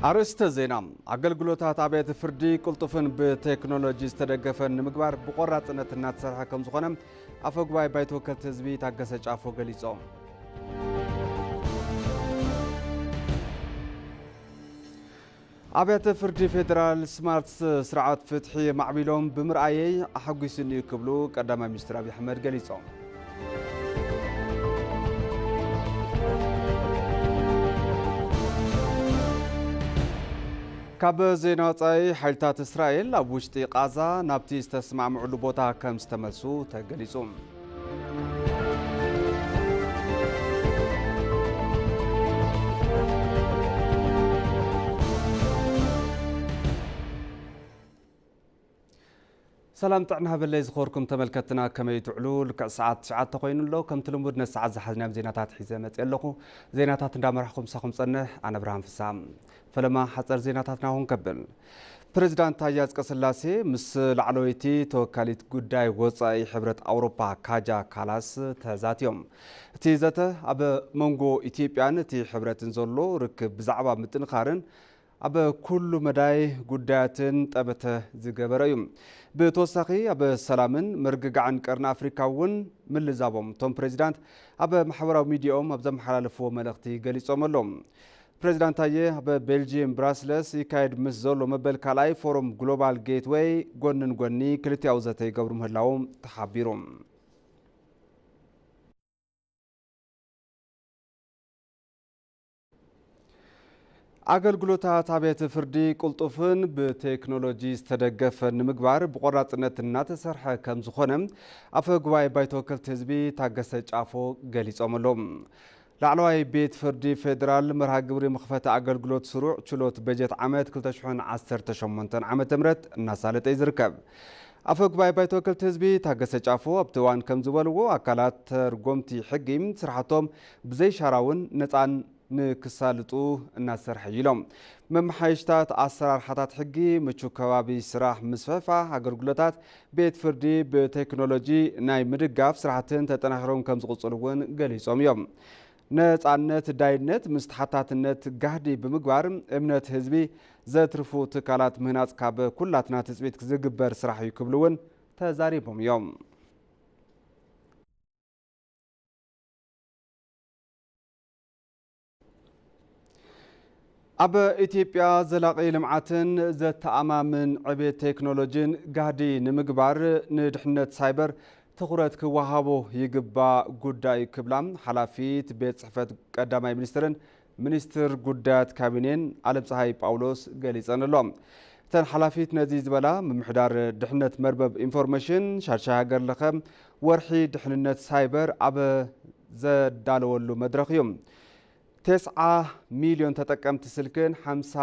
ኣርእስተ ዜና። ኣገልግሎታት ኣብያተ ፍርዲ ቅልጡፍን ብቴክኖሎጂ ዝተደገፈን ንምግባር ብቆራፅነት እናተሰርሐ ከም ዝኾነ ኣፈ ጉባኤ ባይቶ ወከልቲ ህዝቢ ታገሰ ጫፎ ገሊጾም። ኣብያተ ፍርዲ ፌዴራል ስማርት ስርዓት ፍትሒ ማዕቢሎም ብምርኣየይ ኣሐጒሱኒ እዩ ክብሉ ቀዳማይ ሚኒስትር ኣብይ ኣሕመድ ገሊጾም። ካብ ዜና ወጻኢ፣ ሓይልታት እስራኤል ኣብ ውሽጢ ቃዛ ናብቲ ዝተስማዕምዕሉ ቦታ ከም ዝተመልሱ ተገሊጹ። ሰላም ጥዕና ሃበለይ ዝኸበርኩም ተመልከትና፣ ከመይ ትውዕሉ? ልክዕ ሰዓት ትሽዓተ ኮይኑ ኣሎ። ከምቲ ልሙድ ነዚ ሰዓት ዝሓዝናዮም ዜናታት ሒዘ መፅየ ኣለኹ። ዜናታት እንዳመራሕኹ ምሳኹም ፀንሕ ኣነ ብርሃን ፍስሃ። ፈለማ ሓፀር ዜናታትና ኹን ከብል። ፕሬዚዳንት ታዬ ኣጽቀስላሴ ምስ ላዕለወይቲ ተወካሊት ጉዳይ ወፃኢ ሕብረት ኣውሮፓ ካጃ ካላስ ተዛትዮም። እቲ ዘተ ኣብ መንጎ ኢትዮጵያን እቲ ሕብረትን ዘሎ ርክብ ብዛዕባ ምጥንኻርን ኣብ ኩሉ መዳይ ጉዳያትን ጠበተ ዝገበረ እዩ። ብተወሳኺ ኣብ ሰላምን ምርግጋዕን ቀርኒ ኣፍሪካ እውን ምልዛቦም እቶም ፕሬዚዳንት ኣብ ማሕበራዊ ሚዲያኦም ኣብ ዘመሓላለፍዎ መልእኽቲ ገሊጾም ኣለዉ። ፕሬዚዳንት ታዬ ኣብ ቤልጂየም ብራስለስ ይካየድ ምስ ዘሎ መበል ካልኣይ ፎረም ግሎባል ጌትዌይ ጎኒ ንጎኒ ክልቲኣዊ ዘተ ይገብሩ ምህላዎም ተሓቢሩ። ኣገልግሎታት ኣብያተ ፍርዲ ቅልጡፍን ብቴክኖሎጂ ዝተደገፈን ንምግባር ብቆራፅነት እናተሰርሐ ከም ዝኾነ ኣፈ ጉባኤ ባይቶ ወከልቲ ህዝቢ ታገሰ ጫፎ ገሊጾም ኣለዉ። ላዕለዋይ ቤት ፍርዲ ፌዴራል መርሃ ግብሪ መኽፈቲ ኣገልግሎት ስሩዕ ችሎት በጀት ዓመት ክልተ ሽሕን ዓሰርተ ሸሞንተን ዓመተ ምህረት እናሳለጠ እዩ ዝርከብ። ኣፈ ጉባኤ ባይቶ ወከልቲ ህዝቢ ታገሰ ጫፎ ኣብቲ እዋን ከም ዝበልዎ፣ ኣካላት ተርጎምቲ ሕጊ ስራሕቶም ብዘይሻራውን ነፃን ንክሳልጡ እናሰርሐ እዩ ኢሎም። መመሓየሽታት ኣሰራርሓታት ሕጊ፣ ምቹ ከባቢ ስራሕ፣ ምስፍሕፋሕ ኣገልግሎታት ቤት ፍርዲ ብቴክኖሎጂ ናይ ምድጋፍ ስራሕትን ተጠናኺሮም ከም ዝቕፅሉ እውን ገሊፆም እዮም። ነፃነት ዳይነት ምስ ተሓታትነት ጋህዲ ብምግባር እምነት ህዝቢ ዘትርፉ ትካላት ምህናፅ ካብ ኩላትና ትፅቢት ዝግበር ስራሕ እዩ ክብሉ እውን ተዛሪቦም እዮም። ኣብ ኢትዮጵያ ዘላቒ ልምዓትን ዘተኣማምን ዕቤት ቴክኖሎጂን ጋህዲ ንምግባር ንድሕነት ሳይበር ትኹረት ክወሃቦ ይግባእ ጉዳይ ክብላ ሓላፊት ቤት ጽሕፈት ቀዳማይ ሚኒስትርን ሚኒስትር ጉዳያት ካቢኔን ኣለምፀሃይ ጳውሎስ ገሊፀን ኣሎ። እተን ሓላፊት ነዚ ዝበላ ምምሕዳር ድሕነት መርበብ ኢንፎርሜሽን ሻድሻይ ሃገር ለኸ ወርሒ ድሕንነት ሳይበር ኣብ ዘዳለወሉ መድረኽ እዩ። ተስዓ ሚልዮን ተጠቀምቲ ስልክን ሓምሳ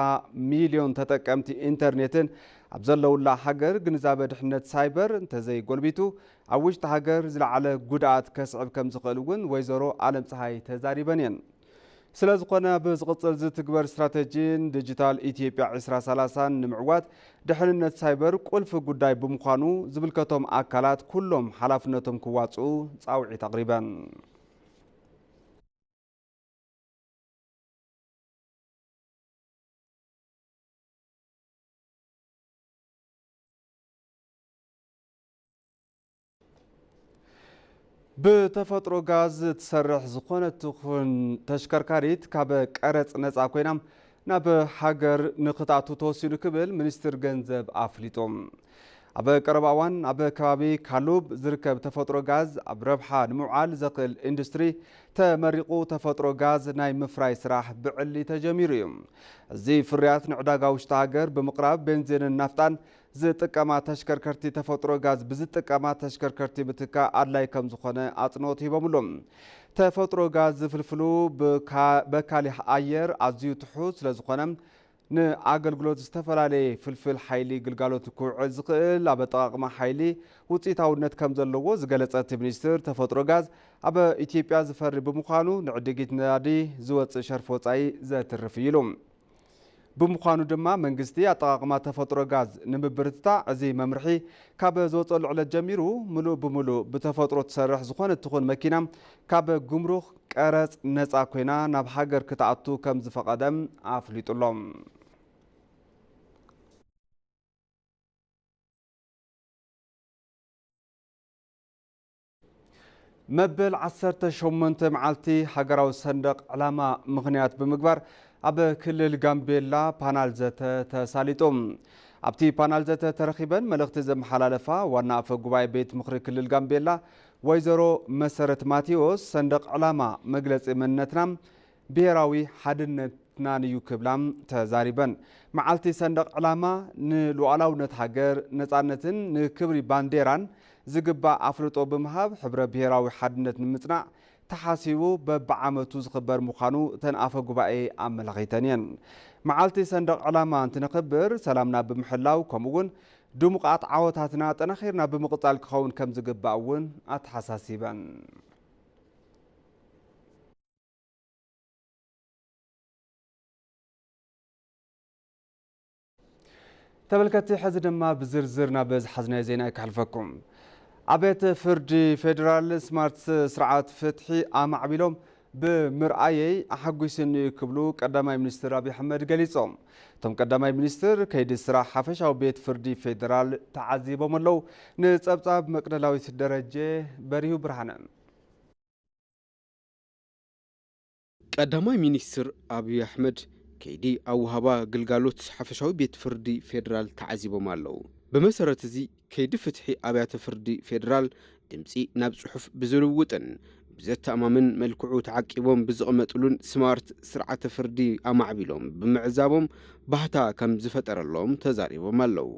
ሚልዮን ተጠቀምቲ ኢንተርኔትን ኣብ ዘለውላ ሃገር ግንዛበ ድሕነት ሳይበር እንተዘይጎልቢቱ ኣብ ውሽጢ ሃገር ዝለዓለ ጉድኣት ከስዕብ ከም ዝኽእል እውን ወይዘሮ ኣለምፀሃይ ተዛሪበን እየን። ስለ ዝኾነ ብዝቕጽል ዝትግበር ስትራተጂን ዲጂታል ኢትዮጵያ ዕስራ ሰላሳን ንምዕዋት ድሕንነት ሳይበር ቁልፊ ጉዳይ ብምዃኑ ዝምልከቶም ኣካላት ኩሎም ሓላፍነቶም ክዋፅኡ ፃውዒት ኣቕሪበን። ብተፈጥሮ ጋዝ እትሰርሕ ዝኾነት ትኹን ተሽከርካሪት ካብ ቀረጽ ነጻ ኮይና ናብ ሃገር ንክትኣቱ ተወሲኑ ክብል ሚኒስትር ገንዘብ ኣፍሊጡ። ኣብ ቀረባ እዋን ኣብ ከባቢ ካሉብ ዝርከብ ተፈጥሮ ጋዝ ኣብ ረብሓ ንምውዓል ዘኽእል ኢንዱስትሪ ተመሪቑ ተፈጥሮ ጋዝ ናይ ምፍራይ ስራሕ ብዕሊ ተጀሚሩ እዩ። እዚ ፍርያት ንዕዳጋ ውሽጢ ሃገር ብምቕራብ ቤንዚንን ናፍጣን ዝጥቀማ ተሽከርከርቲ ተፈጥሮ ጋዝ ብዝጥቀማ ተሽከርከርቲ ምትካእ ኣድላይ ከም ዝኾነ ኣጽንኦት ሂቦምሉ። ተፈጥሮ ጋዝ ዝፍልፍሉ ብካ-፣ በካሊ ኣየር ኣዝዩ ትሑት ስለ ዝኾነ ንኣገልግሎት ዝተፈላለየ ፍልፍል ሓይሊ ግልጋሎት ክውዕል ዝኽእል ኣብ ኣጠቓቕማ ሓይሊ ውፅኢታውነት ከም ዘለዎ ዝገለጸ እቲ ሚኒስትር፣ ተፈጥሮ ጋዝ ኣብ ኢትዮጵያ ዝፈሪ ብምዃኑ ንዕድጊት ነዳዲ ዝወፅእ ሸርፊ ወፃኢ ዘትርፍ እዩ ኢሉ። ብምዃኑ ድማ መንግስቲ ኣጠቓቕማ ተፈጥሮ ጋዝ ንምብርትታዕ እዚ መምርሒ ካብ ዝወፀሉ ዕለት ጀሚሩ ምሉእ ብምሉእ ብተፈጥሮ ትሰርሕ ዝኾነት ትኹን መኪና ካብ ጉምሩክ ቀረፅ ነፃ ኮይና ናብ ሃገር ክትኣቱ ከም ዝፈቐደ ኣፍሊጡ ኣሎ። መበል ዓሰርተ ሸሞንተ መዓልቲ ሃገራዊ ሰንደቕ ዕላማ ምኽንያት ብምግባር ኣብ ክልል ጋምቤላ ፓናል ዘተ ተሳሊጡ። ኣብቲ ፓናል ዘተ ተረኺበን መልእኽቲ ዘመሓላለፋ ዋና ኣፈ ጉባኤ ቤት ምኽሪ ክልል ጋምቤላ ወይዘሮ መሰረት ማቴዎስ፣ ሰንደቕ ዕላማ መግለጺ መንነትና፣ ብሄራዊ ሓድነትናን እዩ ክብላ ተዛሪበን። መዓልቲ ሰንደቕ ዕላማ ንሉዓላውነት ሃገር፣ ነጻነትን ንክብሪ ባንዴራን ዝግባእ ኣፍልጦ ብምሃብ፣ ሕብረ ብሄራዊ ሓድነት ንምጽናዕ ተሓሲቡ በብዓመቱ ዝኽበር ምዃኑ እተን ኣፈ ጉባኤ ኣመላኺተን እየን። መዓልቲ ሰንደቕ ዕላማ እንትነኽብር፣ ሰላምና ብምሕላው፣ ከምኡ እውን ድሙቓት ዓወታትና ኣጠናኺርና ብምቕጻል ክኸውን ከም ዝግባእ እውን ኣተሓሳሲበን። ተመልከትቲ፣ ሕዚ ድማ ብዝርዝር ናብ ዝሓዝናዮ ዜና ከሕልፈኩም። ኣብያተ ፍርዲ ፌዴራል ስማርት ስርዓት ፍትሒ ኣማዕቢሎም ብምርኣየይ ኣሓጒስኒ ክብሉ ቀዳማይ ሚኒስትር ኣብይ ኣሕመድ ገሊጾም። እቶም ቀዳማይ ሚኒስትር፣ ከይዲ ስራሕ ሓፈሻዊ ቤት ፍርዲ ፌዴራል ተዓዚቦም ኣለዉ። ንጸብጻብ መቅደላዊት ደረጀ፣ በሪሁ ብርሃነ። ቀዳማይ ሚኒስትር ኣብይ ኣሕመድ ከይዲ ኣወሃባ ግልጋሎት ሓፈሻዊ ቤት ፍርዲ ፌዴራል ተዓዚቦም ኣለዉ። ብመሰረት እዚ ከይዲ ፍትሒ ኣብያተ ፍርዲ ፌዴራል ድምፂ ናብ ፅሑፍ ብዝልውጥን ብዘተኣማምን መልክዑ ተዓቂቦም ብዝቕመጥሉን ስማርት ስርዓተ ፍርዲ ኣማዕቢሎም ብምዕዛቦም ባህታ ከም ዝፈጠረሎም ተዛሪቦም ኣለዉ።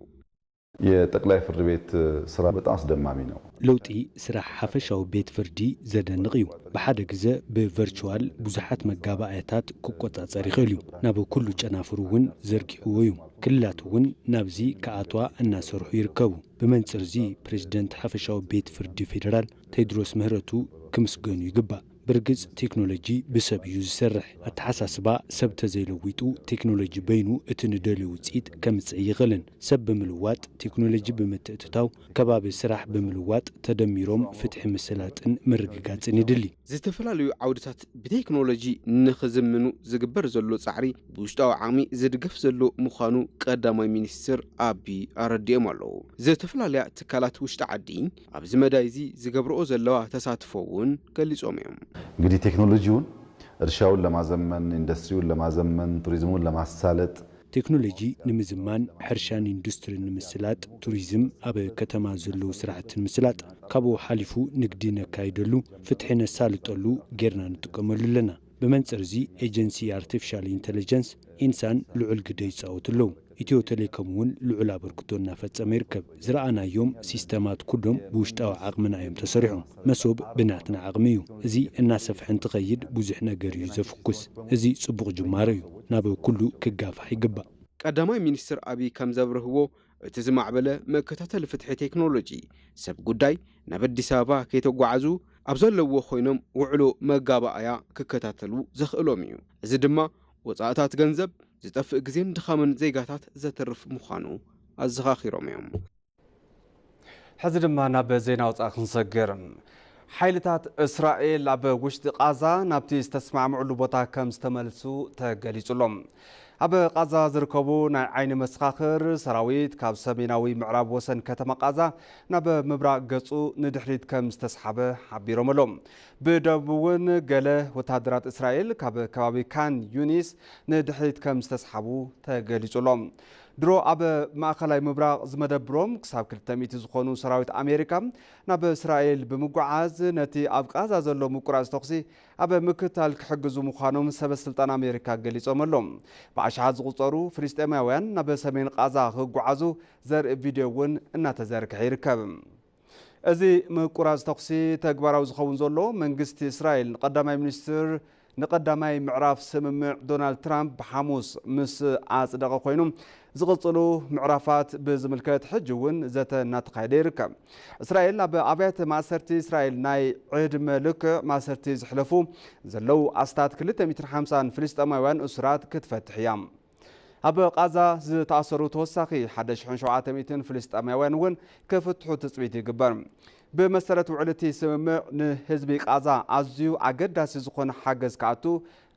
የጠቅላይ ፍርድ ቤት ስራ በጣም አስደማሚ ነው። ለውጢ ስራሕ ሓፈሻዊ ቤት ፍርዲ ዘደንቕ እዩ። ብሓደ ግዘ ብቨርቹዋል ብዙሓት መጋባእያታት ክቆጻጸር ይኽእል እዩ። ናብ ኩሉ ጨናፍሩ እውን ዘርጊሕዎ እዩ። ክልላት እውን ናብዚ ክኣትዋ እናሰርሑ ይርከቡ። ብመንጽር እዚ ፕሬዝደንት ሓፈሻዊ ቤት ፍርዲ ፌዴራል ቴድሮስ ምህረቱ ክምስገኑ ይግባእ። ብርግጽ ቴክኖሎጂ ብሰብ እዩ ዝሰርሕ። ኣተሓሳስባ ሰብ ተዘይለዊጡ ቴክኖሎጂ በይኑ እቲ ንደልዮ ውጽኢት ከምጽእ ይኽእልን። ሰብ ብምልዋጥ፣ ቴክኖሎጂ ብምትእትታው፣ ከባቢ ስራሕ ብምልዋጥ ተደሚሮም ፍትሒ ምስላጥን ምርግጋጽን ይድሊ። ዝተፈላለዩ ዓውድታት ብቴክኖሎጂ ንኽዝምኑ ዝግበር ዘሎ ጻዕሪ ብውሽጣዊ ዓቕሚ ዝድገፍ ዘሎ ምዃኑ ቀዳማይ ሚኒስትር ኣቢ ኣረዲኦም ኣለዉ። ዝተፈላለያ ትካላት ውሽጢ ዓዲ ኣብዚ መዳይ እዚ ዝገብርኦ ዘለዋ ተሳትፎ እውን ገሊጾም እዮም። እንግዲህ ቴክኖሎጂውን እርሻውን ለማዘመን፣ ኢንዱስትሪውን ለማዘመን፣ ቱሪዝሙን ለማሳለጥ፣ ቴክኖሎጂ ንምዝማን፣ ሕርሻን ኢንዱስትሪን ንምስላጥ፣ ቱሪዝም፣ ኣብ ከተማ ዘለዉ ስራሕቲ ንምስላጥ፣ ካብኡ ሓሊፉ ንግዲ ነካይደሉ፣ ፍትሒ ነሳልጠሉ ጌርና ንጥቀመሉ ኣለና። ብመንጽር እዚ ኤጀንሲ ኣርቲፊሻል ኢንተለጀንስ ኢንሳን ልዑል ግደ ይጻወቱ ኣለዉ። ኢትዮ ቴሌኮም እውን ልዑል ኣበርክቶ እናፈጸመ ይርከብ። ዝረኣናዮም ሲስተማት ኩሎም ብውሽጣዊ ዓቕምና እዮም ተሰሪሖም። መሶብ ብናትና ዓቕሚ እዩ። እዚ እናሰፍሐ እንትኸይድ ብዙሕ ነገር እዩ ዘፍኩስ። እዚ ጽቡቕ ጅማሮ እዩ። ናብ ኩሉ ክጋፋሕ ይግባእ። ቀዳማይ ሚኒስትር ኣብይ ከም ዘብርህዎ፣ እቲ ዝማዕበለ መከታተሊ ፍትሒ ቴክኖሎጂ ሰብ ጉዳይ ናብ ኣዲስ ኣበባ ከይተጓዓዙ ኣብ ዘለዎ ኮይኖም ውዕሎ መጋባእያ ክከታተሉ ዘኽእሎም እዩ። እዚ ድማ ወጻእታት ገንዘብ፣ ዝጠፍእ ግዜን ድኻምን ዜጋታት ዘትርፍ ምዃኑ ኣዘኻኺሮም እዮም። ሕዚ ድማ ናብ ዜና ወጻኢ ክንሰግር። ሓይልታት እስራኤል ኣብ ውሽጢ ቃዛ ናብቲ ዝተስማዕምዕሉ ቦታ ከም ዝተመልሱ ተገሊጹ ኣሎ። ኣብ ቃዛ ዝርከቡ ናይ ዓይኒ መሰኻኽር፣ ሰራዊት ካብ ሰሜናዊ ምዕራብ ወሰን ከተማ ቃዛ ናብ ምብራቕ ገጹ ንድሕሪት ከም ዝተስሓበ ሓቢሮም ኣለዉ። ብደቡብ እውን ገለ ወተሃደራት እስራኤል ካብ ከባቢ ካን ዩኒስ ንድሕሪት ከም ዝተስሓቡ ተገሊጹ ኣሎ። ድሮ ኣብ ማእከላይ ምብራቕ ዝመደብሮም ክሳብ ክልተ ሚእቲ ዝኾኑ ሰራዊት ኣሜሪካ ናብ እስራኤል ብምጉዓዝ፣ ነቲ ኣብ ቃዛ ዘሎ ምቁራጽ ተኹሲ ኣብ ምክታል ክሕግዙ ምዃኖም ሰበ ስልጣን ኣሜሪካ ገሊጾም ኣለዉ። ብኣሽሓት ዝቑጸሩ ፍልስጤማውያን ናብ ሰሜን ቃዛ ክጓዓዙ ዘርኢ ቪድዮ እውን እናተዘርግሐ ይርከብ። እዚ ምቁራጽ ተኹሲ ተግባራዊ ዝኸውን ዘሎ፣ መንግስቲ እስራኤል ንቀዳማይ ሚኒስትር፣ ንቀዳማይ ምዕራፍ ስምምዕ ዶናልድ ትራምፕ ብሓሙስ ምስ ኣጽደቐ ኮይኑ፣ ዝቕጽሉ ምዕራፋት ብዝምልከት ሕጂ እውን ዘተ እናተኻየደ ይርከብ። እስራኤል ኣብ ኣብያተ ማእሰርቲ እስራኤል ናይ ዕድመ ልክዕ ማእሰርቲ ዝሕለፉ ዘለዉ ኣስታት ክልተ ሚእትን ሓምሳን ፍልስጤማውያን እሱራት ክትፈትሕ እያ። ኣብ ቃዛ ዝተኣሰሩ ተወሳኺ ሓደ ሽሕን ሸውዓተ ሚእትን ፍልስጤማውያን እውን ክፍትሑ ትጽቢት ይግበር። ብመሰረት ውዕል እቲ ስምምዕ፣ ንህዝቢ ቃዛ ኣዝዩ ኣገዳሲ ዝኾነ ሓገዝ ክኣቱ፣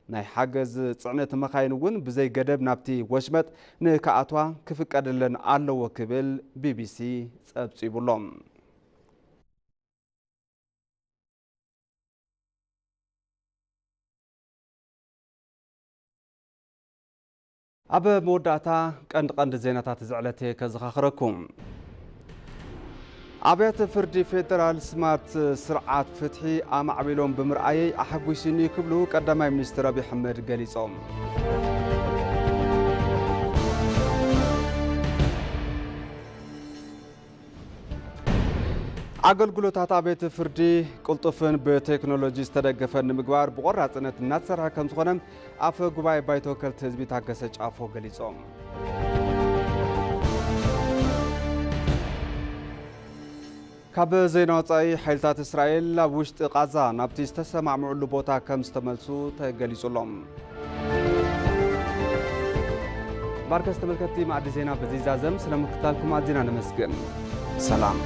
ናይ ሓገዝ ጽዕነት መኻይን እውን ብዘይ ገደብ ናብቲ ወሽመጥ ንክኣትዋ ክፍቀደለን ኣለዎ ክብል ቢቢሲ ጸብጺቡ ኣሎ። ኣብ መወዳእታ ቀንዲ ቀንዲ ዜናታት እዚ ዕለት እየ ከዘኻኽረኩም። ኣብያተ ፍርዲ ፌደራል ስማርት ስርዓት ፍትሒ ኣማዕቢሎም ብምርኣየይ ኣሐጒሱኒ ክብሉ ቀዳማይ ሚኒስትር ኣብይ ኣሕመድ ገሊጾም። ኣገልግሎታት ኣብያተ ፍርዲ ቅልጡፍን ብቴክኖሎጂ ዝተደገፈን ንምግባር ብቆራጽነት እናተሰርሐ ከም ዝኾነ ኣፈ ጉባኤ ባይቶ ወከልቲ ህዝቢ ታገሰ ጫፎ ገሊጾም። ካብ ዜና ወጻኢ፣ ሓይልታት እስራኤል ኣብ ውሽጢ ቃዛ ናብቲ ዝተሰማምዕሉ ቦታ ከም ዝተመልሱ ተገሊጹ ኣሎ። ባርከስ ተመልከትቲ፣ ማዕዲ ዜና በዚ ዛዘም። ስለ ምክትታልኩም ኣዚና ነመስግን። ሰላም።